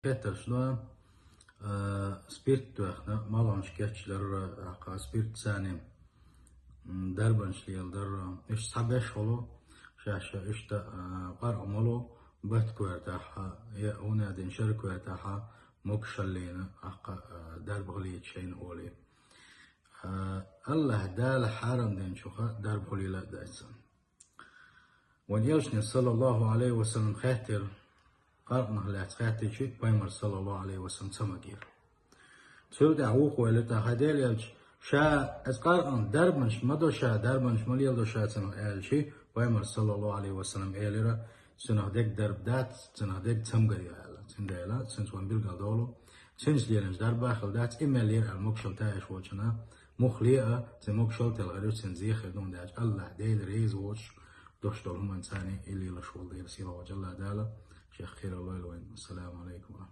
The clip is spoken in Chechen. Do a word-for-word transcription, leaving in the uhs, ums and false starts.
Хеттарш ду, а, спирт доьхна, малонаш кечдар, а, кха спирт цани, м, дарбанаш леладар, а, иштта цхьа беш хулу, шаьш иштта, а, къаркъа молу, бат коьртахьа, я уна дин шар коьртахьа, могашаллина, аккха, а, дарба хилийта шайна олий. А, Аллахь Дала хьарам динчуха дарба хилийла а дайца. Вайн элчане, саллаллаху алейхи ва саллям, хаьттира, къаркъанах лаьцна хаьттичи, пайхамар, саллаллаху алейхи ва саллям, ца магийра. Цул тӀаьхьа вукхо элира тӀаккха, хьай Дела элча, ша, аз къаркъан дарбанаш ма до ша, дарбанаш ма леладо ша цунах аьлчи, пайхамар, саллаллаху алейхи ва саллям, элира, цунах дег дарба дац, цунах дег цамгар ю аьлла. Цундела, цунца вайн билгал долу, цуьнца леланаш дарба хила дац, и мел лера аьлла могашал таеш волчунна, мух ле а, цуьнан могашал телхар ю, цуьнан зехар ду, хӀунда аьлча Аллахь Дела реза воцуш, дош долу хӀуманца и лелаш волу Дела сийлахь волчу Аллахь Дала шех кхийралла лойла вайн. Ассаламу алейкум ва рахматуллах.